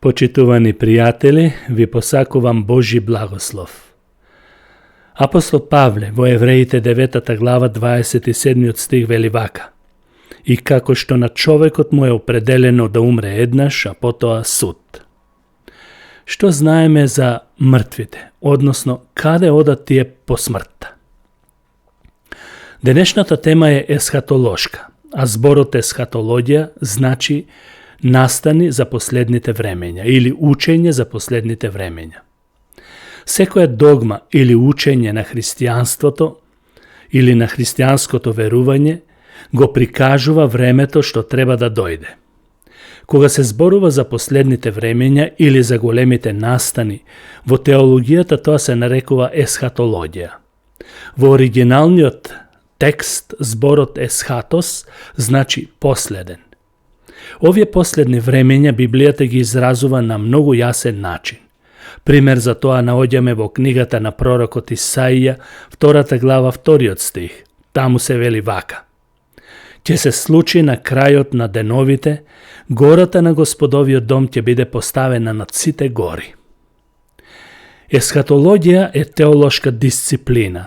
Почитувани пријатели, ви посакувам Божи благослов. Апостол Павле во Евреите 9 глава 27 стих вели вака: И како што на човекот му е определено да умре еднаш, а потоа суд. Што знаеме за мртвите, односно каде одат тие по смртта? Денешната тема е есхатолошка, а зборот есхатологија значи настани за последните времења или учење за последните времења. Секоја догма или учење на христијанството или на христијанското верување го прикажува времето што треба да дојде. Кога се зборува за последните времења или за големите настани, во теологијата тоа се нарекува есхатологија. Во оригиналниот текст зборот есхатос значи последен. Овие последни времења Библијата ги изразува на многу јасен начин. Пример за тоа наоѓаме во книгата на пророкот Исаија, 2 глава, 2 стих. Таму се вели вака: Ќе се случи на крајот на деновите, гората на Господовиот дом ќе биде поставена над сите гори. Есхатологија е теолошка дисциплина,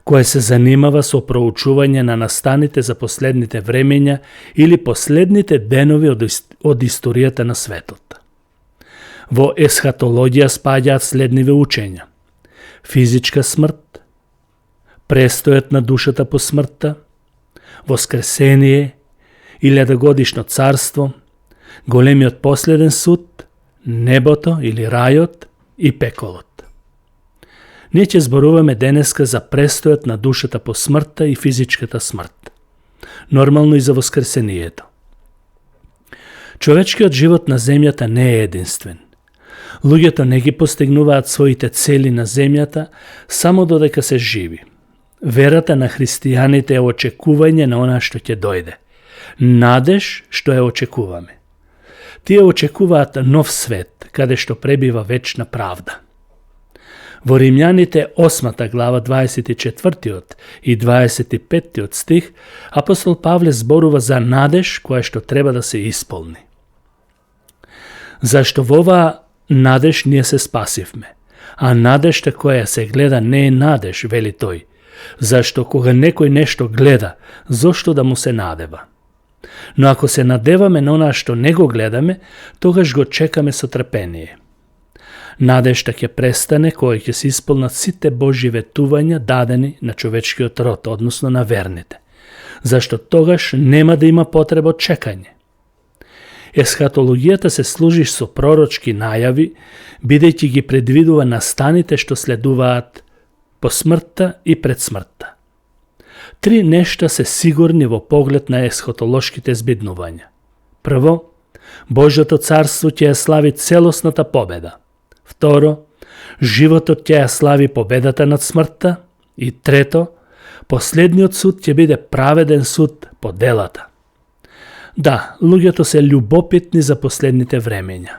која се занимава со проучување на настаните за последните времења или последните денови од историјата на светот. Во есхатологија спаѓаат следниве учења: физичка смрт, престојот на душата по смртта, воскресение, 1000-годишно царство, големиот последен суд, небото или рајот и пеколот. Ние ќе зборуваме денеска за престојот на душата по смртта и физичката смрт. Нормално и за воскресението. Човечкиот живот на земјата не е единствен. Луѓето не ги постигнуваат своите цели на земјата само додека се живи. Верата на христијаните е очекување на она што ќе дојде. Надеж што ја очекуваме. Тие очекуваат нов свет, каде што пребива вечна правда. Во Римјаните 8 глава 24 и 25 стих апостол Павле зборува за надеж која што треба да се исполни. Зашто во оваа надеж ние се спасивме, а надежта која се гледа не е надеж, вели тој. Зашто кога некој нешто гледа, зошто да му се надева? Но ако се надеваме на она што не го гледаме, тогаш го чекаме со трпение. Надежта ќе престане кога ќе се исполнат сите Божји ветувања дадени на човечкиот род, односно на верните. Зашто тогаш нема да има потреба од чекање. Есхатологијата се служи со пророчки најави, бидејќи ги предвидува настаните што следуваат по смртта и пред смртта. 3 нешта се сигурни во поглед на есхатолошките збиднувања. Прво, Божјото царство ќе ја слави целосната победа. Второ, животот ќе ја слави победата над смртта. И трето, последниот суд ќе биде праведен суд по делата. Да, луѓето се љубопитни за последните времења.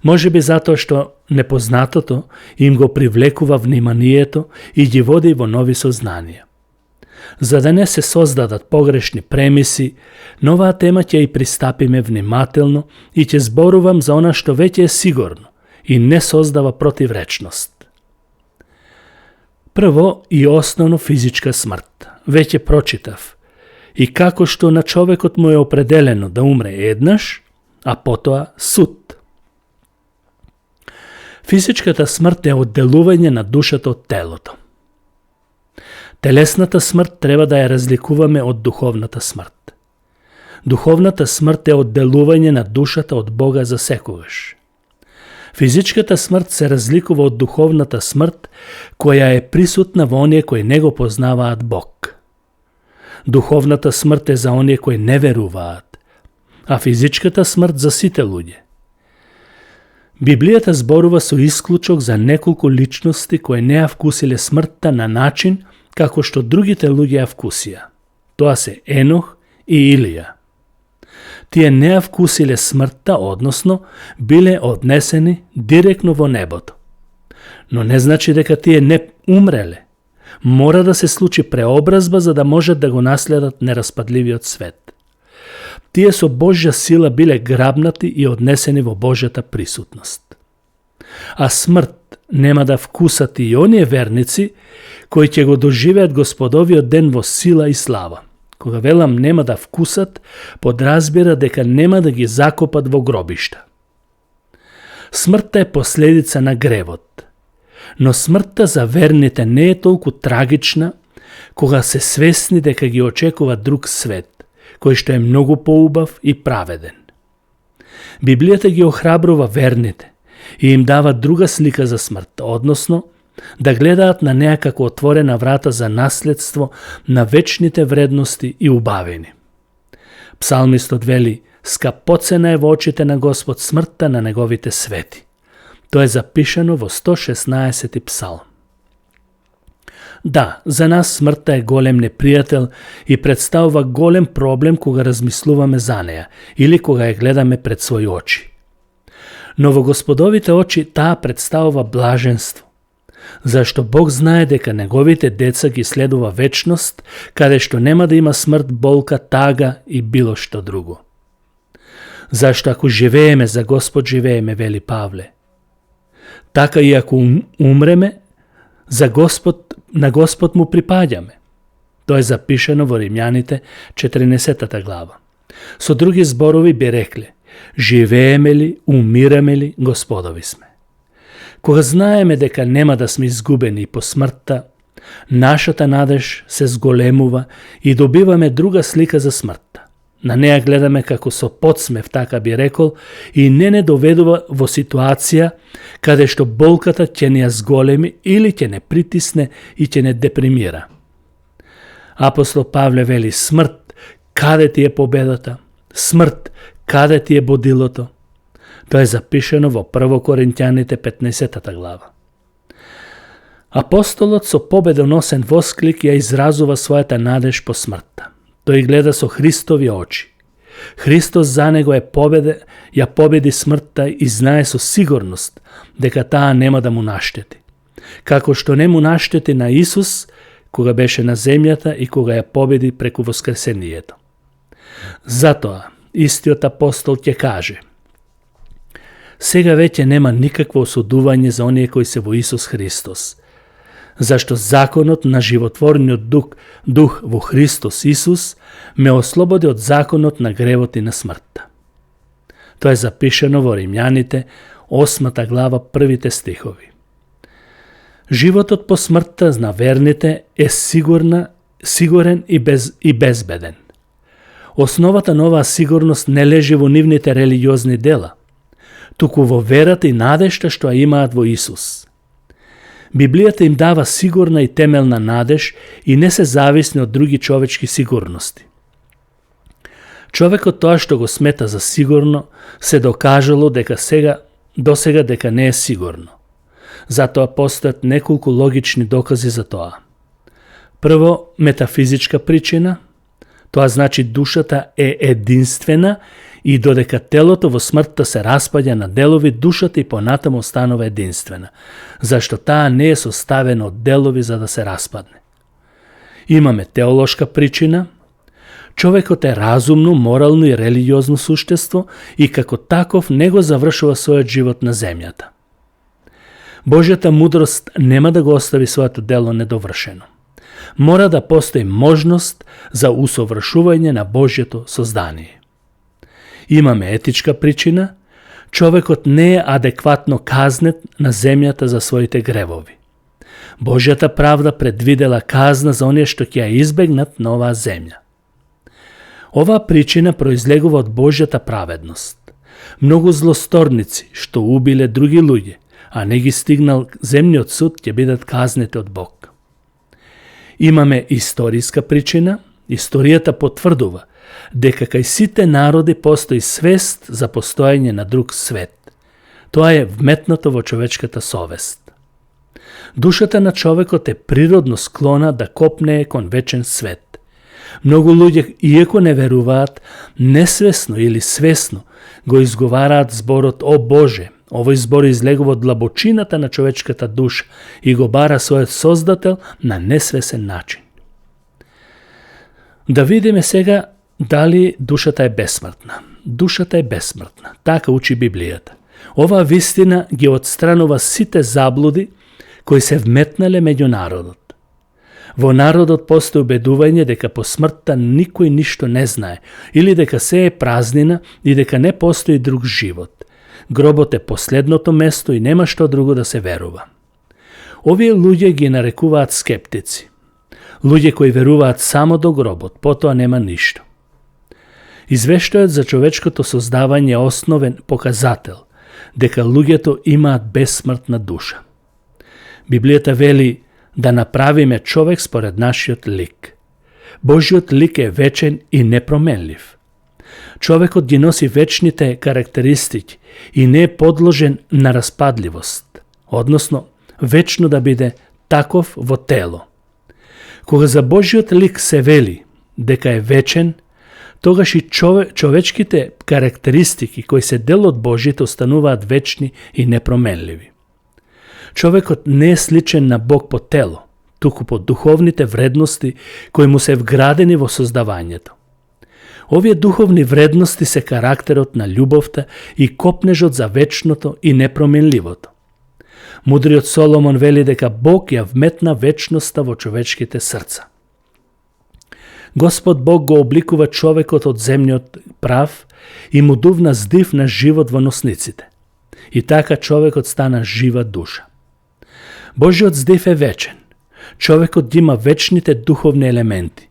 Може би затоа што непознатото им го привлекува вниманието и ги води во нови сознанија. За да не се создадат погрешни премиси, на оваа тема ќе и пристапиме внимателно и ќе зборувам за она што веќе е сигурно и не создава противречност. Прво и основно физичка смрт. Веќе прочитав. И како што на човекот му е определено да умре еднаш, а потоа суд. Физичката смрт е одделување на душата од телото. Телесната смрт треба да ја разликуваме од духовната смрт. Духовната смрт е одделување на душата од Бога за секогаш. Физичката смрт се разликува од духовната смрт, која е присутна во оние кои не го познаваат Бог. Духовната смрт е за оние кои не веруваат, а физичката смрт за сите луѓе. Библијата зборува со исклучок за неколку личности кои не ја вкусиле смртта на начин како што другите луѓе ја вкусија. Тоа се Енох и Илија. Тие не ја вкусиле смртта, односно биле однесени директно во небото. Но не значи дека тие не умреле. Мора да се случи преобразба за да можат да го наследат нераспадливиот свет. тие со Божја сила биле грабнати и однесени во Божјата присутност. А смрт нема да вкусат и оние верници кои ќе го доживеат Господовиот ден во сила и слава. Кога велам нема да вкусат, подразбира дека нема да ги закопат во гробишта. Смртта е последица на гревот. Но смртта за верните не е толку трагична кога се свесни дека ги очекува друг свет, кој што е многу поубав и праведен. Библијата ги охрабрува верните и им дава друга слика за смртта, односно да гледаат на неа како отворена врата за наследство на вечните вредности и убавини. Псалмистот вели: скапоцена е во очите на Господ смртта на неговите свети. Тоа е запишано во 116 псалм. Да, за нас смртта е голем непријател и представува голем проблем кога размислуваме за неа или кога ја гледаме пред своји очи. Но во Господовите очи таа представува блаженство, зашто Бог знае дека неговите деца ги следува вечност, каде што нема да има смрт, болка, тага и било што друго. Зашто ако живееме за Господ живееме, вели Павле. Така и ако умреме, на Господ му припаѓаме. Тоа е запишано во Римјаните 14 глава. Со други зборови би рекле: живееме ли, умираме ли, Господови сме. Кога знаеме дека нема да сме изгубени по смртта, нашата надеж се зголемува и добиваме друга слика за смртта. На неа гледаме како со подсмев, така би рекол, и не доведува во ситуација каде што болката ќе не ја зголеми или ќе не притисне и ќе не депримира. Апостол Павле вели: смрт, каде ти е победата? Смрт, каде ти е бодилото? Тоа е запишено во 1 Коринќаните 15 глава. Апостолот со победоносен восклик ја изразува својата надеж по смртта. Тој гледа со Христови очи. Христос за него ја победи смртта и знае со сигурност дека таа нема да му наштети. Како што не му наштети на Исус кога беше на земјата и кога ја победи преку воскресението. Затоа истиот апостол ќе каже: сега веќе нема никакво осудување за оние кои се во Исус Христос, зашто законот на животворниот дух во Христос Исус ме ослободи од законот на гревот и на смртта. Тоа е запишено во Римјаните 8 глава првите стихови. Животот по смртта на верните е сигурен и безбеден. Основата на оваа сигурност не лежи во нивните религиозни дела, туку во верата и надежта што ја имаат во Исус. Библијата им дава сигурна и темелна надеж и не се зависни од други човечки сигурности. Човекот тоа што го смета за сигурно се докажало досега дека не е сигурно. Затоа постојат неколку логични докази за тоа. Прво, метафизичка причина. Тоа значи душата е единствена и додека телото во смртта се распаѓа на делови, душата и понатаму останува единствена, зашто таа не е составена од делови за да се распадне. Имаме теолошка причина. Човекот е разумно, морално и религиозно суштество и како таков не го завршува својот живот на земјата. Божјата мудрост нема да го остави своето дело недовршено. Мора да постои можност за усовршување на Божјето создание. Имаме етичка причина. Човекот не е адекватно казнет на земјата за своите гревови. Божјата правда предвидела казна за оние што ќе ја избегнат на оваа земја. Оваа причина произлегува од Божјата праведност. Многу злосторници што убиле други луѓе, а не ги стигнал земниот суд, ќе бидат казнети од Бог. Имаме историска причина. Историјата потврдува дека кај сите народи постои свест за постоење на друг свет. Тоа е вметнато во човечката совест. Душата на човекот е природно склона да копнее кон вечен свет. Многу луѓе, иако не веруваат, несвесно или свесно го изговараат зборот "О Боже". Овој збор излегува од длабочината на човечката душа и го бара својот Создател на несвесен начин. Да видиме сега Дали душата е бесмртна? Душата е бесмртна. Така учи Библијата. Оваа вистина ги отстранува сите заблуди кои се вметнале меѓу народот. Во народот постои убедување дека по смртта никој ништо не знае, или дека се е празнина и дека не постои друг живот. Гробот е последното место и нема што друго да се верува. Овие луѓе ги нарекуваат скептици. Луѓе кои веруваат само до гробот, потоа нема ништо. Извештајот за човечкото создавање е основен показател дека луѓето имаат бесмртна душа. Библијата вели да направиме човек според нашиот лик. Божиот лик е вечен и непроменлив. Човекот ги носи вечните карактеристики и не е подложен на распадливост, односно вечно да биде таков во тело. Кога за Божиот лик се вели дека е вечен, тогаш и човечките карактеристики кои се дел од Божите остануваат вечни и непроменливи. Човекот не е сличен на Бог по тело, туку по духовните вредности кои му се вградени во создавањето. Овие духовни вредности се карактерот на љубовта и копнежот за вечното и непроменливото. Мудриот Соломон вели дека Бог ја вметна вечноста во човечките срца. Господ Бог го обликува човекот од земниот прав и му дувна здив на живот во носниците. И така човекот стана жива душа. Божиот здив е вечен. Човекот ги има вечните духовни елементи.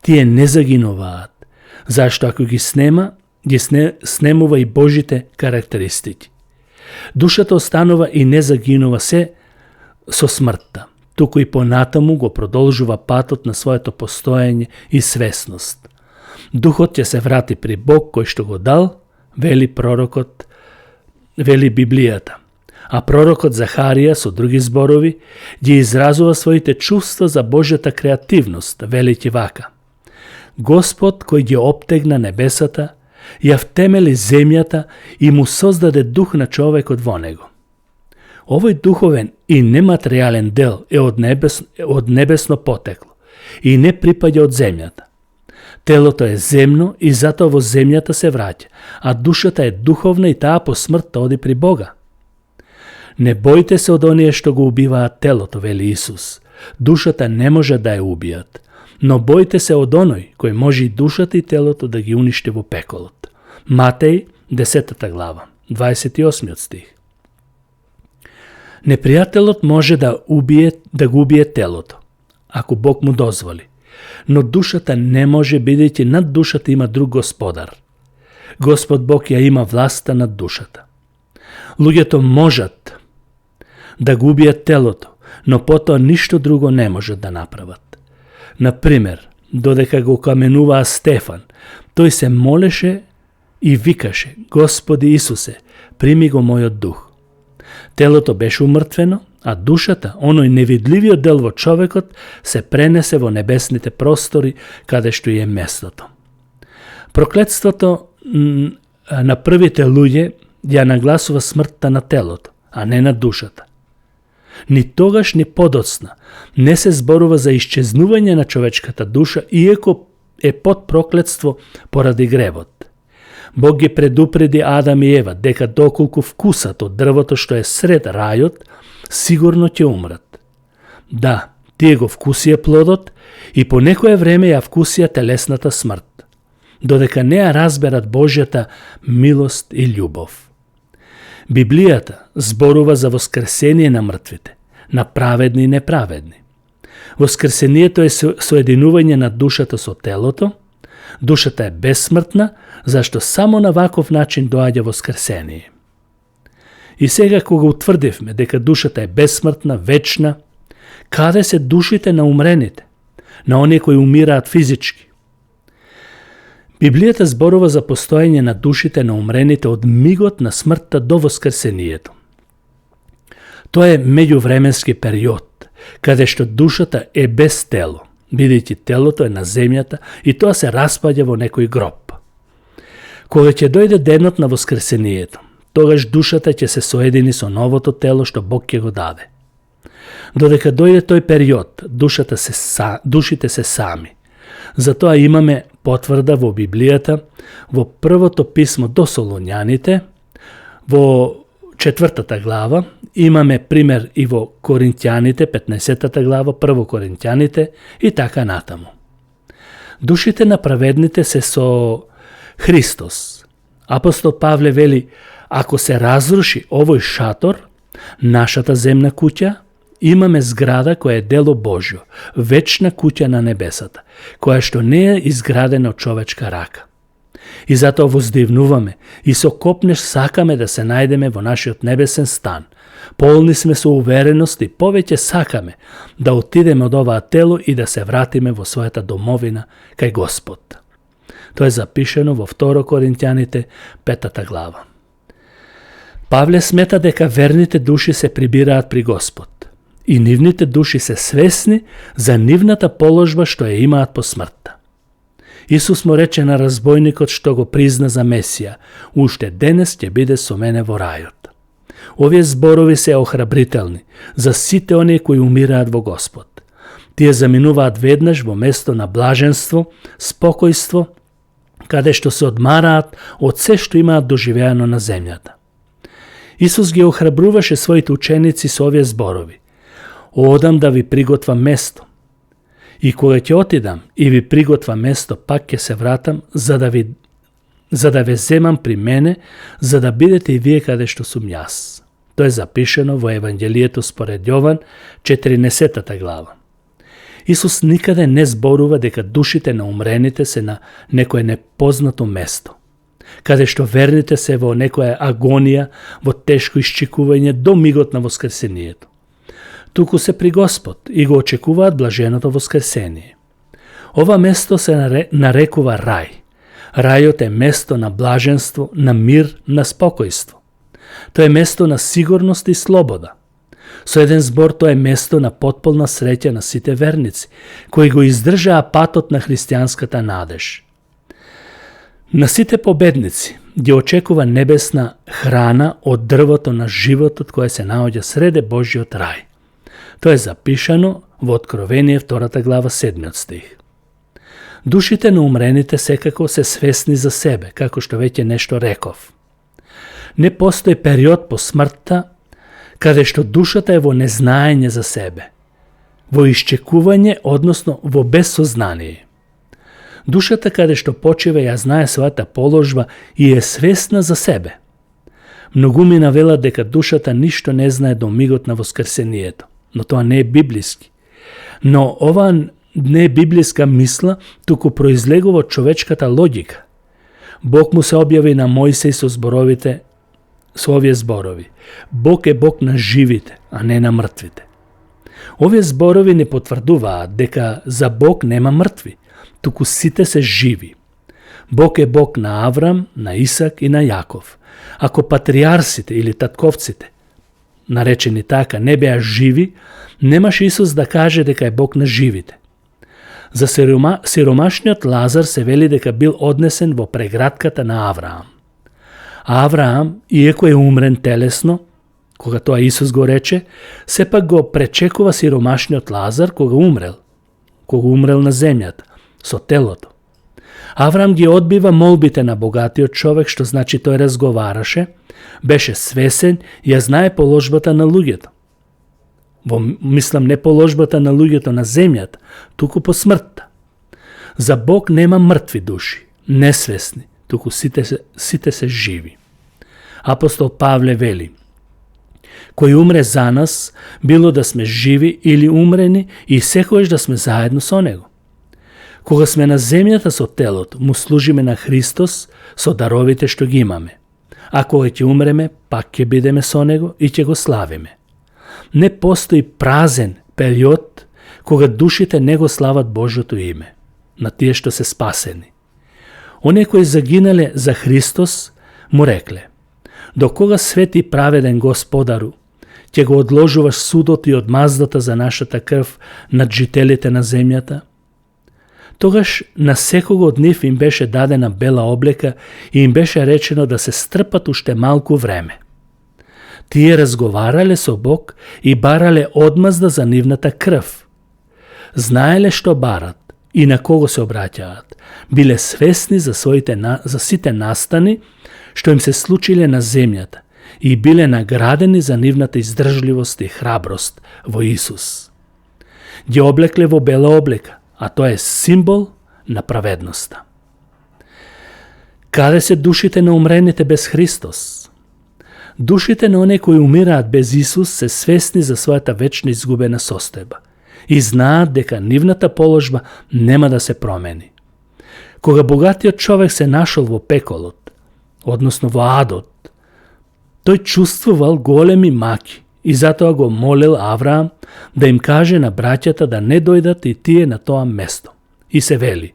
Тие не загинуваат, зашто ако ги снема, снемува и Божите карактеристики. Душата останува и не загинува се со смртта, туку и понатаму го продолжува патот на своето постоење и свесност. Духот ќе се врати при Бог кој што го дал, вели пророкот, вели Библијата. А пророкот Захарија со други зборови ги изразува своите чувства за Божјата креативност, велики вака: Господ кој ги обтегна небесата, ја втемели земјата и му создаде дух на човекот во него. Овој духовен и нематеријален дел е од небесно потекло и не припаѓа од земјата. Телото е земно и затоа во земјата се враќа, а душата е духовна и таа по смртта оди при Бога. Не бојте се од оние што го убиваат телото, вели Исус. Душата не може да ја убијат, но бојте се од оној кој може и душата и телото да ги уништи во пеколот. Матеј, 10 глава, 28 стих. Непријателот може да го убие телото, ако Бог му дозволи, но душата не може, бидејќи над душата има друг господар. Господ Бог ја има власта над душата. Луѓето можат да го убијат телото, но потоа ништо друго не можат да направат. Например, додека го каменуваа Стефан, тој се молеше и викаше: Господи Исусе, прими го мојот дух. Телото беше умртвено, а душата, оној невидливиот дел во човекот, се пренесе во небесните простори, каде што е местото. Проклетството на првите луѓе ја нагласува смртта на телото, а не на душата. Ни тогаш, ни подоцна не се зборува за исчезнување на човечката душа, иако е под проклетство поради гревот. Бог ги предупреди Адам и Ева дека доколку вкусат од дрвото што е сред рајот, сигурно ќе умрат. Да, тие го вкусија плодот и по некое време ја вкусија телесната смрт, додека не ја разберат Божјата милост и љубов. Библијата зборува за воскресение на мртвите, на праведни и неправедни. Воскресението е соединување на душата со телото. Душата е бесмртна, зашто само на ваков начин доаѓа воскресение. И сега кога утврдивме дека душата е бесмртна, вечна, каде се душите на умрените, на оние кои умираат физички? Библијата зборува за постоење на душите на умрените од мигот на смртта до воскресението. Тоа е меѓувременски период, каде што душата е без тело, бидејќи телото е на земјата и тоа се распаѓа во некој гроб. Кога ќе дојде денот на воскресението, тогаш душата ќе се соедини со новото тело што Бог ќе го даде. Додека дојде тој период, душите се сами. Затоа имаме потврда во Библијата, во првото писмо до Солуњаните, во 4 глава, имаме пример и во Коринќаните, 15 глава, 1 Коринќаните и така натаму. Душите на праведните се со Христос. Апостол Павле вели, ако се разруши овој шатор, нашата земна куќа, имаме зграда која е дело Божјо, вечна куќа на небесата, која што не е изградена од човечка рака. И затоа воздивнуваме и со копнеш сакаме да се најдеме во нашиот небесен стан. Полни сме со увереност и повеќе сакаме да отидеме од оваа тело и да се вратиме во својата домовина кај Господ. Тоа е запишено во 2 Коринќаните, 5 глава. Павле смета дека верните души се прибираат при Господ и нивните души се свесни за нивната положба што ја имаат по смртта. Исус му рече на разбойникот што го призна за Месија, уште денес ќе биде со мене во рајот. Овие зборови се охрабрителни за сите оние кои умираат во Господ. Тие заминуваат веднаш во место на блаженство, спокојство, каде што се одмараат од се што имаат доживеано на земјата. Исус ги охрабруваше своите ученици со овие зборови. Одам да ви приготвам место. И кога ќе отидам и ви приготвам место, пак ќе се вратам за да ве земам при мене, за да бидете и вие каде што сум јас. Тоа е запишено во Евангелието според Јован, 14 глава. Исус никаде не зборува дека душите на умрените се на некое непознато место, каде што верните се во некоја агонија, во тешко исчекување до мигот на воскресението. Туку се при Господ и го очекуваат блаженото воскресение. Ова место се нарекува рај. Рајот е место на блаженство, на мир, на спокојство. Тоа е место на сигурност и слобода. Со еден збор тоа е место на потполна среќа на сите верници, кои го издржаа патот на христијанската надеж. На сите победници ги очекува небесна храна од дрвото на животот кој се наоѓа среде Божјиот рај. Тоа е запишано во Откровение 2 глава 7 стих. Душите на умрените секако се свесни за себе, како што веќе нешто реков. Не постои период по смртта каде што душата е во незнаење за себе, во исчекување, односно во безсознание. Душата каде што почива ја знае својата положба и е свесна за себе. Многумина велат дека душата ништо не знае до мигот на воскресението, но тоа не е библиски. Но ова не е библиска мисла, туку произлегува од човечката логика. Бог му се објави на Мојсеј со овие зборови. Бог е Бог на живите, а не на мртвите. Овие зборови не потврдуваат дека за Бог нема мртви, туку сите се живи. Бог е Бог на Аврам, на Исак и на Јаков. Ако патриарсите или татковците, наречени така, не беа живи, немаше Исус да каже дека е Бог на живите. За сиромашниот Лазар се вели дека бил однесен во прегратката на Авраам. А Авраам, иеко е умрен телесно, кога тоа Исус го рече, сепак го пречекува сиромашниот Лазар кога умрел на земјата, со телото. Авраам ги одбива молбите на богатиот човек, што значи тој разговараше, беше свесен и ја знае положбата на луѓето. Мислам не положбата на луѓето на земјата, туку по смртта. За Бог нема мртви души, несвесни, туку сите се живи. Апостол Павле вели: кој умре за нас, било да сме живи или умрени, и секојаш да сме заедно со него. Кога сме на земјата со телото, му служиме на Христос со даровите што ги имаме. А кога ќе умреме, пак ќе бидеме со него и ќе го славиме. Не постои празен период кога душите не го слават Божјото име, на тие што се спасени. Оние кои загинале за Христос му рекле: до кога свети праведен Господару, ќе го одложуваш судот и одмаздата за нашата крв над жителите на земјата? Тогаш на секого од нив им беше дадена бела облека и им беше речено да се стрпат уште малку време. Тие разговарале со Бог и барале одмазда за нивната крв. Знаеле што барат и на кого се обраќаат. Биле свесни за сите настани што им се случиле на земјата и биле наградени за нивната издржливост и храброст во Исус. Ги облекле во бела облека, а тоа е символ на праведноста. Каде се душите на умрените без Христос? Душите на оние кои умираат без Исус се свесни за својата вечна изгубена состојба и знаат дека нивната положба нема да се промени. Кога богатиот човек се нашол во пеколот, односно во адот, тој чувствувал големи маки и затоа го молел Авраам да им каже на браќата да не дојдат и тие на тоа место. И се вели,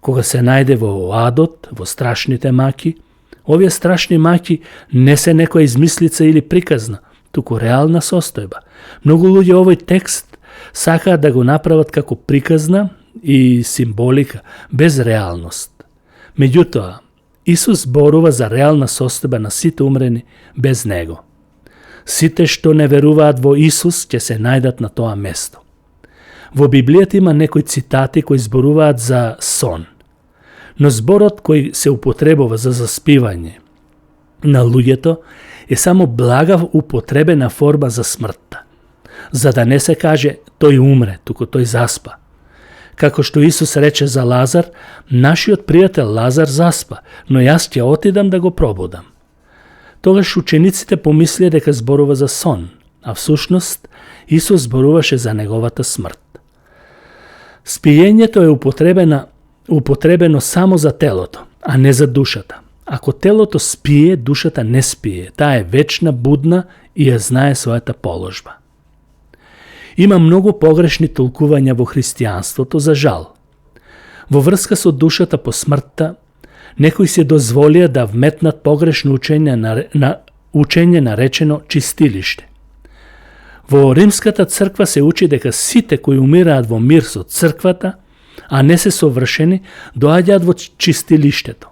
кога се најде во адот, во страшните маки, овие страшни маки не се некоја измислица или приказна, туку реална состојба. Многу луѓе овој текст сакаат да го направат како приказна и символика, без реалност. Меѓутоа, Исус зборува за реална состојба на сите умрени без Него. Сите што не веруваат во Исус ќе се најдат на тоа место. Во Библијата има некои цитати кои зборуваат за сон, но зборот кој се употребува за заспивање на луѓето е само блага употребена форма за смртта, за да не се каже тој умре, туку тој заспа. Како што Исус рече за Лазар, нашиот пријател Лазар заспа, но јас ќе отидам да го пробудам. Тогаш учениците помислија дека зборува за сон, а всушност Исус зборуваше за неговата смрт. Спиењето е употребено само за телото, а не за душата. Ако телото спие, душата не спие. Таа е вечна, будна и ја знае својата положба. Има многу погрешни толкувања во христијанството за жал. Во врска со душата по смртта, некои се дозволија да вметнат погрешно учење наречено чистилиште. Во Римската црква се учи дека сите кои умираат во мир со црквата, а не се совршени, доаѓаат во чистилиштето.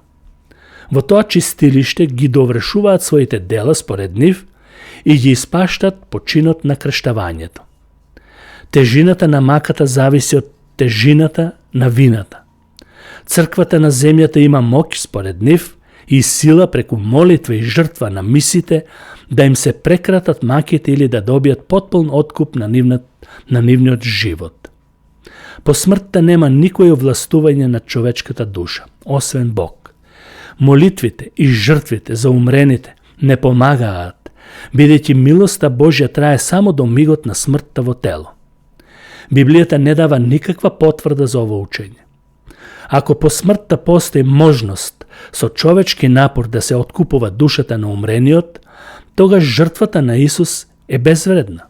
Во тоа чистилиште ги довршуваат своите дела според нив и ги испаштат по чинот на крштавањето. Тежината на маката зависи од тежината на вината. Црквата на земјата има моќ според нив и сила преку молитва и жртва на мисите да им се прекратат маките или да добијат потполн откуп на нивниот живот. По смртта нема никој овластување на човечката душа, освен Бог. Молитвите и жртвите за умрените не помагаат, бидејќи милоста Божја трае само до мигот на смртта во тело. Библијата не дава никаква потврда за ово учење. Ако по смртта постои можност со човечки напор да се откупува душата на умрениот, тогаш жртвата на Исус е безвредна.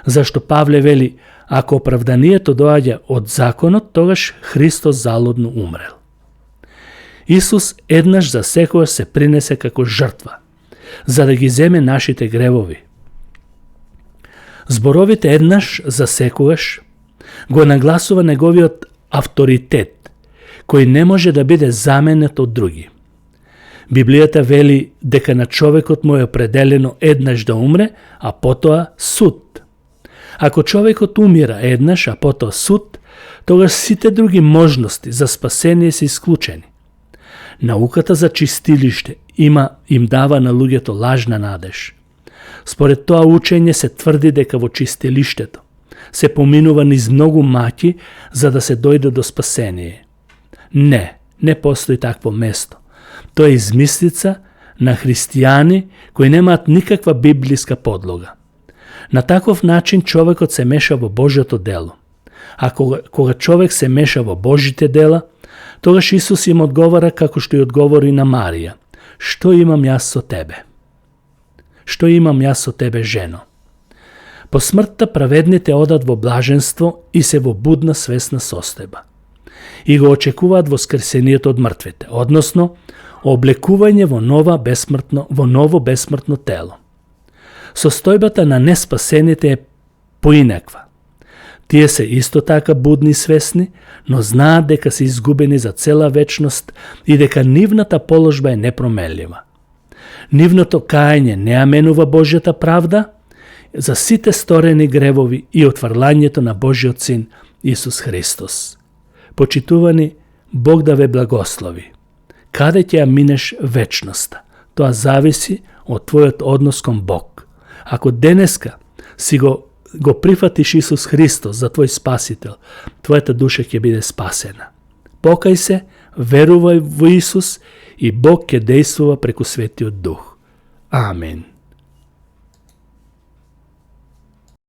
Зашто Павле вели, ако оправданието доаѓа од законот, тогаш Христос залудно умрел. Исус еднаш за секојаш се принесе како жртва, за да ги земе нашите гревови. Зборовите еднаш за секојаш го нагласува неговиот авторитет, кој не може да биде заменет од други. Библијата вели дека на човекот му е определено еднаш да умре, а потоа суд. Ако човекот умира еднаш, а потоа суд, тогаш сите други можности за спасение се исклучени. Науката за чистилиште им дава на луѓето лажна надеж. Според тоа учење се тврди дека во чистилиштето се поминува низ многу маки за да се дојде до спасение. Не постои такво место. Тоа е измислица на христијани кои немаат никаква библиска подлога. На таков начин човекот се меша во Божјото дело. А кога човек се меша во Божите дела, тогаш Исус им одговара како што и одговори на Марија. Што имам јас со тебе? Што имам јас со тебе, жено? По смртта праведните одат во блаженство и се во будна свесна состојба. И го очекуваат воскресението од мртвите, односно облекување во ново бесмртно тело. Состојбата на неспасените е поинаква. Тие се исто така будни и свесни, но знаат дека се изгубени за цела вечност и дека нивната положба е непромелива. Нивното каење не аменува Божјата правда за сите сторени гревови и отврлањето на Божјиот Син Исус Христос. Почитувани, Бог да ве благослови. Каде ќе ја минеш вечноста? Тоа зависи од твојот однос кон Бог. Ако денеска си го прифатиш Исус Христос за твој спасител, твојата душа ќе биде спасена. Покај се, верувај во Исус и Бог ќе дејствува преку Светиот Дух. Амен.